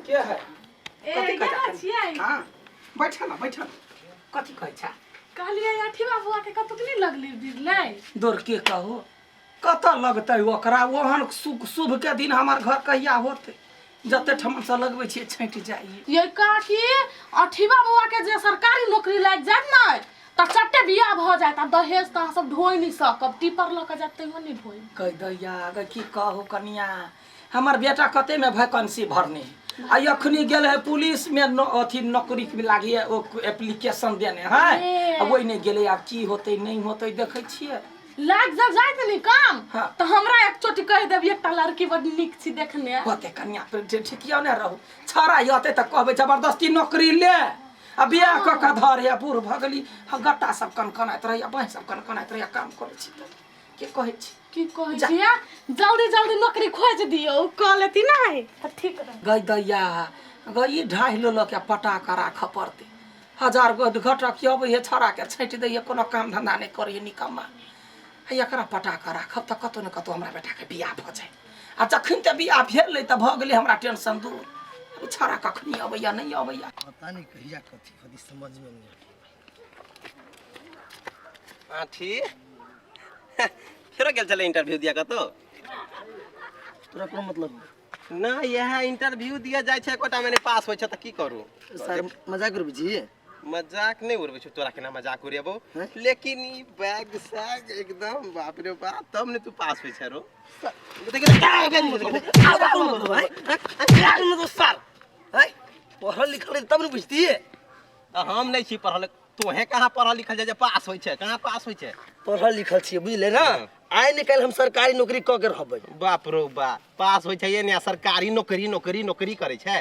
के है? ए, कथी कहै यहाँ छै? छियै। हाँ, बैठ ना, बैठ ना। कथी कहै छै? कहलियै अठीवा बौआ के कतौ नहि लगली बिरलै। दौड़ के कहू, कतऽ लगतै ओकरा? ओहन शुभ के दिन हमर घर कहिया होतै? जते ठमन से लगबै छियै छँटि जाइए। ये काकी, अठीवा बौआ के जे सरकारी नौकरी लागि जायत ने तऽ चट्टे बियाह भऽ जायत, आ दहेज तऽ अहाँ सब ढोइ नहि सकब, टीपर लऽ कऽ जायत तैयो नहि ढोइ। कहि दैया गे, की कहू कनिया, हमर बेटा कतेमे वैकेंसी भरने है, आ अखनी गेल है पुलिस में अथी नौकरी के लागी है, ओ एप्लीकेशन देने है। ए। आ ओहि नहि गेलै। आब की होतै नहि होतै देखै छियै। लागि जब जायत नी काम हाँ। तऽ हमरा एक चोटी कहि देब, एकटा लड़की बड नीक छी देखने। कते कनिया पे ठिकिया ने रहू, छड़ा अतै तऽ कहबै जबरदस्ती नौकरी ले आ बियाह कऽ कऽ धर। या बूढ़ भऽ गेली, हँ, गट्टा सब कनकनाइत रहैया, बाँहि सब कनकनाइत रहैया, काम करै छी तऽ के कहै छी? की कहै जा। छियै, जल्दी जल्दी नौकरी खोजि दियौ, कऽ लेती नहि तऽ ठीक रहत। गै दैया गै, ई ढाहि लऽ के पटा कऽ राखऽ पड़तै। हजार गो घटक अबै है, छड़ाके छाँटि दैए, कोनो काम धन्धा नहि करैए निकम्मा। आ एकरा पटा कऽ राखब तऽ कतहु ने कतहु हमरा बेटाके बियाह भऽ जाय। आ जखन तऽ बियाह भेल तऽ भऽ गेलै हमरा टेंशन दूर। ई छड़ा कखनी अबैया नहि अबैया। पता नहीं कहिया कथी कथी समझ में नहीं आता। आठी फेरो गेल छलै इंटरव्यू दिया कतौ? तोरा कोनो मतलब ना इएह इंटरव्यू दिया जाइ छै, एकोटा मे नहि पास होइ छै तऽ की करू? सर, मजाक उड़बै छी? मजाक नहि उड़बै छौ, तोरा केना मजाक उड़ेबौ? हैं? लेकिन ई बैग सैग एकदम बाप रे बाप, तब ने तू पास होइ छै रो। मतलब है मतलब सर है, पढ़ल लिखल रही तब ने बुझतियै। तऽ हम नहि छी पढ़ल, तोहे कहाँ पढ़ल लिखल छै जे पास होइ छै? कहाँ पास होइ छै? पढ़ल लिखल छियै, बुझले ना? आइ ने काल्हि हम सरकारी नौकरी कऽ के रहबै। बाप रो बाप, पास होइ छै ये ने, सरकारी नौकरी नौकरी नौकरी करै छै।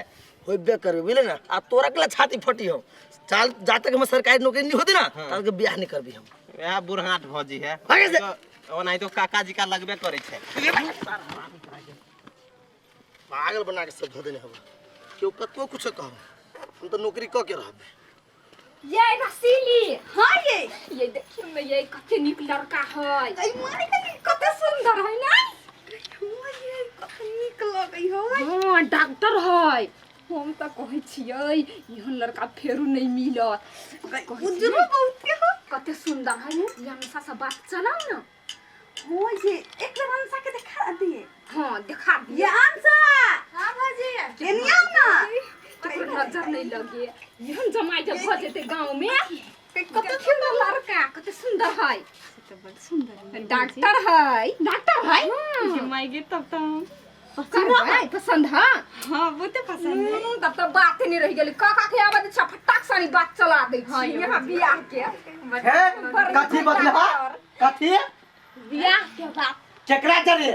होबे करबै, बुझले ना? आ तोरा के छाती फटी हम चाल, जा तक हम सरकारी नौकरी नहीं होती ना तब तक बियाह नहीं करबी हम। वएह बुढ़ाट भौजी है। भागे से। ओनाहितो काका जी का लगबे करै छै। पागल बना के सब धो देने हवा। केओ कतबो कुछ कहब, हम तऽ नौकरी कऽ के रहबै। ये रसीली। हाँ ये। ये देखियो ने, ये कते नीक लड़का है। ऐ मारे कनी। कते सुंदर है ना? हाँ ये, कते नीक लगै है। हाँ, डॉक्टर है। हम तऽ कहै छियै एहन लड़का फेरू नहीं मिलत। कहै छियै, उजरो बहुत के हो। कते सुंदर है ने। ये हमेशा से बात चलाओ ना। हाँ ये, एक बार अंशा के दिखा दिए। हाँ, दिखा दिए। ये अंशा। हाँ भौजी। एनी आओ ना। ककरो नजर नहीं लगे। एहन जमाई जब भऽ जेतै गाँव में। कते सुंदर लड़का, कते सुंदर है। बड़ सुंदर डॉक्टर है, डॉक्टर है। के माय गे, तब तो हम करबै पसंद है। हाँ, बहुते पसंद है। तब तो बात नहीं रह गेलै। काका के आवाज अच्छा, फटाक सानी बात चला दै हाँ, छी यौ। यहाँ बियाह के। हे, कथी बतला? कथी? बियाह के बात। केकरा जरे?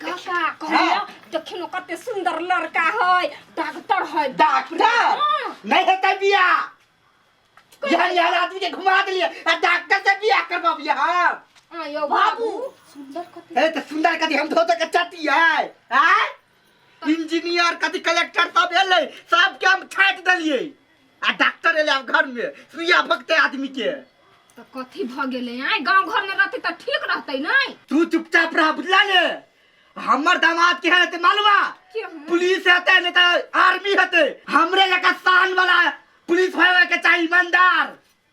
काका, कहलियो देखियो कते सुंदर लड़का है, डॉक्टर है। डॉक्टर? हाँ। नहीं हेतै बियाह। यहाँ यहाँ आदमी के घुमा देलिए आ डॉक्टर से बियाह करबबियै हम? आ यौ बाबू, सुंदर कते। ए तऽ सुंदर कथी, हम धो धो के चटियै आँय? इंजीनियर कथी, कलेक्टर सब एलै, सबके हम छाँटि देलियै आ डॉक्टर एलै आब घर में सुइया भोगतै आदमी के। तऽ कथी भऽ गेलै? आय गाँव घर में रहतै तऽ ठीक रहतै नै? तू चुपचाप रह, बुझला ने? हमर दामाद के हेतै मालूम बा? के हूँ? पुलिस हेतै नहीं तऽ आर्मी हेतै। हमरे जकाँ शान वाला पुलिस होवे के चाही, ईमानदार।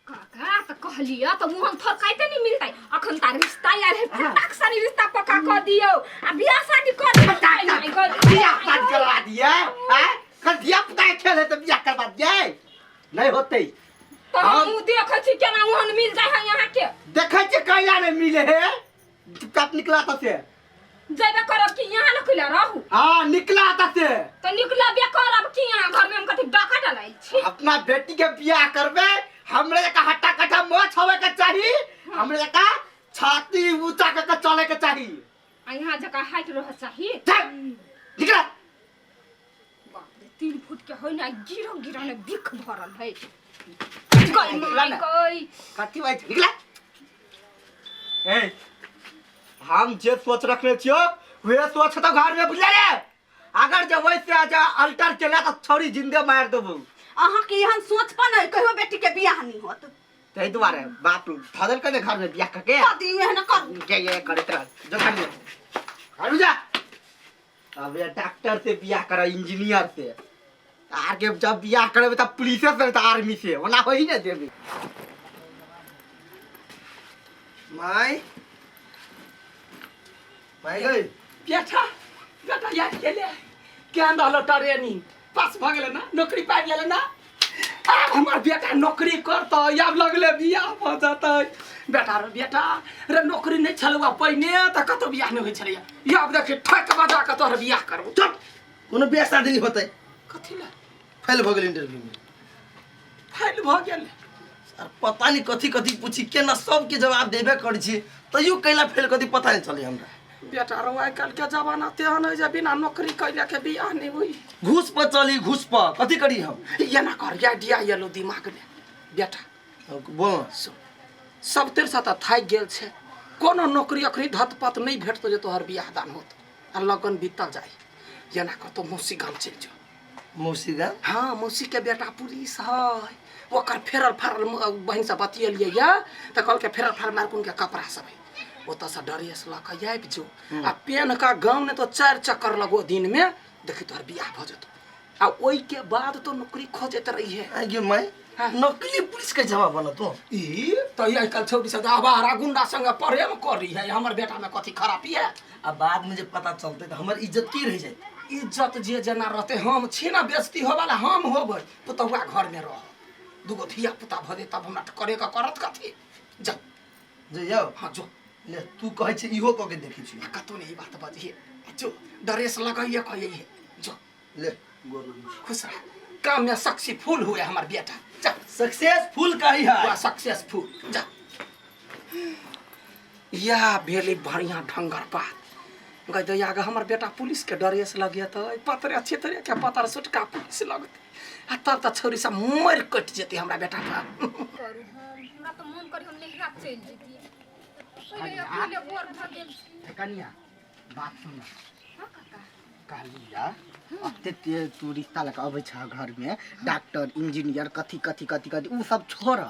काका, तऽ कहलियै तऽ मुहन थरकाइते नहीं मिलतै। अखन तार रिश्ता आयल है, फटाक सनी रिश्ता पक्का कऽ दियौ आ बियाह शादी कऽ दियौ। फटाक नहीं, नहीं, बियाह शादी करवा दिए आँय? कल धिया पुता के खेल है तऽ बियाह करवा दिए? नहीं होतै। तऽ हम देखै छी केना ओहन मिल जाइ है यहाँ के। देखै छियै कैला नहीं मिले है। चुपचाप निकला तऽ से। जेबे करब कि यहाँ लकुला रहू? हाँ, निकला तऽ से। तऽ निकलबे करब कि यहाँ घर में हम कथी डाका डलाइल छी? अपना बेटी के बियाह करबे, हमरे जकाँ हट्टा कट्टा मोछ होवे के चाही, हमरे जकाँ छाती ऊंचा कर के चले के चाही। आ यहाँ जकाँ हाइट रह चाही। चल निकला। बाप रे, 3 फुट के है ना, गिरो गिरो ने बिख भरल है। निकला ना। गई। कथी बात, निकला। ए, हम जे सोच रखने छियो वह सोच तो घर में, बुझले रे? अगर जब वैसे आजा अल्टर केला तो छौरी जिंदे मार देबू। अहाँ के एहन सोच पर ने कहियो बेटी के बियाह नहीं होत। ताहि दुआरे बाप धऽ देलकै ने घर में बियाह करके। कर दियौ, एहन करू। के ये करैत रह जो घर में, घर में जा। अब ये डॉक्टर से बियाह करा, इंजीनियर से। आर के जब बियाह करबै तब पुलिसे से तऽ आर्मी से ओना होई ने देबै। माय माय गई। बेटा बेटा याद केले केहन रहलो ट्रेनिंग? पास भऽ गेलै ना? नौकरी पाबि गेलै ना? आब हमर बेटा नौकरी करतै, आब लगले बियाह भऽ जेतै। बेटा रे बेटा रे, नौकरी नहि छलौ पहिने तऽ कतौ बियाह नहि होइ छलैया, आब देखी ठोकि बजा कऽ तोहर बियाह करबौ। चुप, कोनो बियाह शादी नहि होतै। कथी लए? फेल भऽ गेल इंटरव्यू में। फेल भऽ गेल? आर पता नहीं कथी कथी पूछी, केना सबके जवाब देबे करै छी, तैयो कैला फेल कथी पता नहीं चले हमरा। बेटा रो, आइ काल्हि के जमाना तेहन है जे बिना नौकरी कैले के बियाह नहीं होई। घूस पर चली, घूस पर कथी करी हम? एना कर, आइडिया एलो दिमाग में बेटा। बोल न। सुन, सब तेरसँ तऽ थाकि गेल छै, कोनो नौकरी अखनी धत पत नहीं भेटतो जे तोहर बियाह दान होत आ लगन बीतल जाय। एना कतौ मौसी गाम चलि जो। मौसी गाम? हाँ, मौसी के बेटा पुलिस है, ओकर फेरल फारल बहिन से बतियलियै या तऽ कहलकै फेरल फारल मारकुन के कपड़ा सब है, ओतऽसँ ड्रेस लऽ कऽ आबि जो आ पेन का गाँव ने तो 4 चक्कर लगो दिन में, देखी तोहर बियाह भऽ जेतौ आ ओहिके बाद तो नौकरी खोजैत रहिहे। आ गे माय, हाँ। नकली पुलिस के जवाब बना तू। ई तऽ आइ काल्हि छौड़ी सब आवारा गुंडा संगे प्रेम करी है, हमर बेटा में कथी खराबी है? आ बाद में जे पता चलते तऽ हमर इज्जत की रह जाइत? इज्जत जे जेना रहते, हम छी ना बेइज्जती होवाला, हम होबै, पुतहुआ घर में रह, दूगो धिया पुता भऽ जेतै तब हमरा करे के करत कथी? जा। जइयौ? हाँ जो। ले तू कहै छै इहो कऽ के देखै छी। कतौ नहीं ई बात बजिहे, जो ड्रेस लगैये कहिए जो। ले गोर लगै छी। खुश रह, काम में सक्सेसफुल हुए हमर बेटा, जा। सक्सेसफुल कही है। हुआ सक्सेसफुल, जा। या भेलै बढ़िया ढंगर बात। गै दैया गे, हमर बेटा पुलिस के ड्रेस लगेतै, पतरे छितरे के पतर सुटका पुलिस लगतै आ तब तऽ छौरी सब मरि कटि जेतै हमरा बेटा पर। करू हम, हमरा तऽ मोन करी हम नैहरा चलि जैतियै, पहिले अकेले बोर भऽ गेल छी। कनिया बात सुन। हाँ काका। कहलिया अते ते तू रिश्ता लऽ कऽ अबै छह घर में, डॉक्टर इंजीनियर कथी कथी कथी कथी, उ सब छोड़,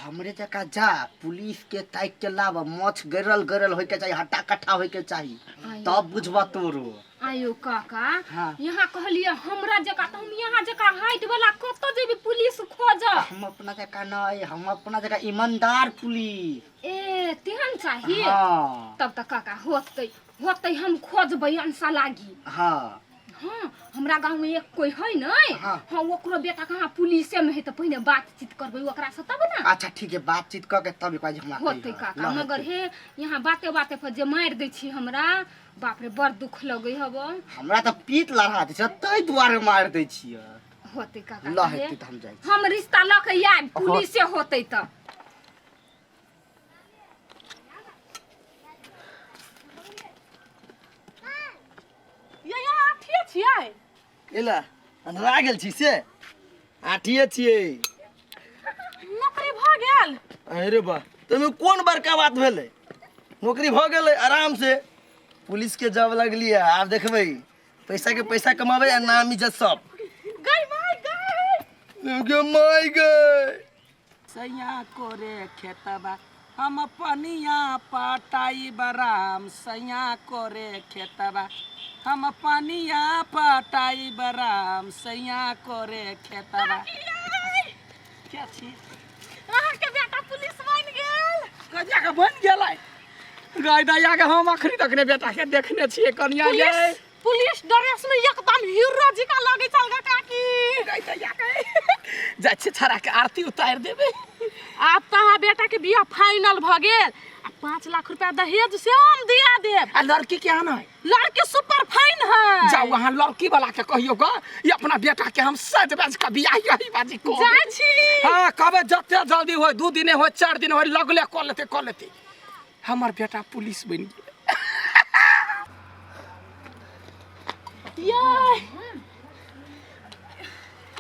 हमरे जकाँ जा पुलिस के ताकि के लाब, मछ गरल गरल होय के चाही, हट्टा कट्ठा होय के चाही, तब बुझबा तोरो। आयो काका। हाँ। यहाँ कहलियै हमरा जकाँ तऽ हम यहाँ जकाँ हाइट वाला कतऽ जेबै पुलिस खोजऽ? हम अपना जकाँ नहीं, हम अपना जकाँ ईमानदार पुलिस। ए तेहन चाही? हाँ। तब तऽ काका होतै होतै, हम खोजबै अंसा लागी। हाँ। हाँ, हमरा गाँव में एक कोई है नहीं। हाँ। हाँ, ओकरो बेटा कहाँ पुलिसे में है, तऽ पहिने बातचीत करबै ओकरा से तब ना। अच्छा ठीक है, बातचीत कऽ के तब एक बार हमरा होतै कहिहऽ। काका। ल मगर हेतै। हे यहाँ बाते बाते पर जे मारि दै छी हमरा, बाप रे बड़ दुख लगै हब। हमरा तऽ पीत लड़ा दै छै, ताहि दुआरे मारि दै छियै। होतै काका। ल हे। हेतै तऽ हम जाइ छी। हम रिश्ता लऽ के आयब, पुलिसे होतै तऽ। ये यहाँ आठिए छियै? एला अन्हरा गेल छी से आठिए छियै। नौकरी भऽ गेल? अरे बा, तमे कोन बड़का बात भेलै, नौकरी भऽ गेलै, आराम से पुलिस के जॉब लगलियै, आब देखबै पैसा के पैसा कमाबै आ नाम इज्जत सब। गई माय गई। गे माय गे। सैया कोरे खेतबा हम पनिया पटाई बराम, सैया कोरे खेतबा हम पनिया पटाई बराम, सैया कोरे खेतबा। क्या छी? अहाँके बेटा पुलिस बनि गेल। कहिया के बनि गेलै? गाय दैया के, हम अखनी तक ने बेटा के देखने छियै कनिया ये। पुलिस पुलिस ड्रेस में एकदम हीरो जकाँ लगै छल गे काकी। गाय दैया के, जाइ छियै छड़ा के आरती उतारि देबै। आब तऽ अहाँ बेटा के बियाह फाइनल भऽ गेल आ 5 लाख रुपया दहेज सेहो हम दिया देब। आ लड़की के आना है? लड़की सुपर फाइन है। जाउ अहाँ लड़की वाला के कहियो ग, ये अपना बेटा के हम सज बज के बियाह यही बाजी को जाइ छी। हाँ, कहबै जते जल्दी होय, 2 दिन होय 4 दिन होय, लगले कऽ लेते कऽ लेते। हमर बेटा पुलिस बनि गेल। ये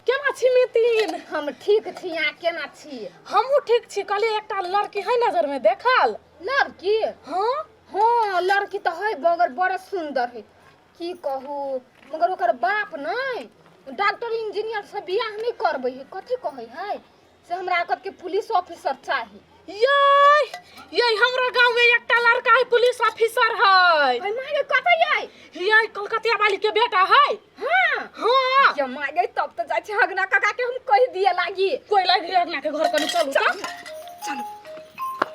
केना छी नितिन? हम ठीक छी, अहाँ केना छी? हमहूँ ठीक छी। कहलियै एकटा लड़की है नजर में देखल। लड़की? हाँ। हाँ लड़की तऽ है, मगर बड़ सुंदर है, की कहू, मगर ओकर बाप नहीं डॉक्टर इंजीनियर से बियाह नहीं करबै है, कथी कहै है से हमरा आकत के पुलिस ऑफिसर चाही। ये ये हमरा गांव में एकटा लड़का है पुलिस ऑफिसर है। अरे माय गे, कतऽ यै? ये कलकतिया वाली के बेटा है। हाँ। हाँ। या गे माय गे, तब तऽ जाइ छी हगना काका के हम कहि दिए लागी। कोई लागि अगना के घर कनी चलू तऽ। चल।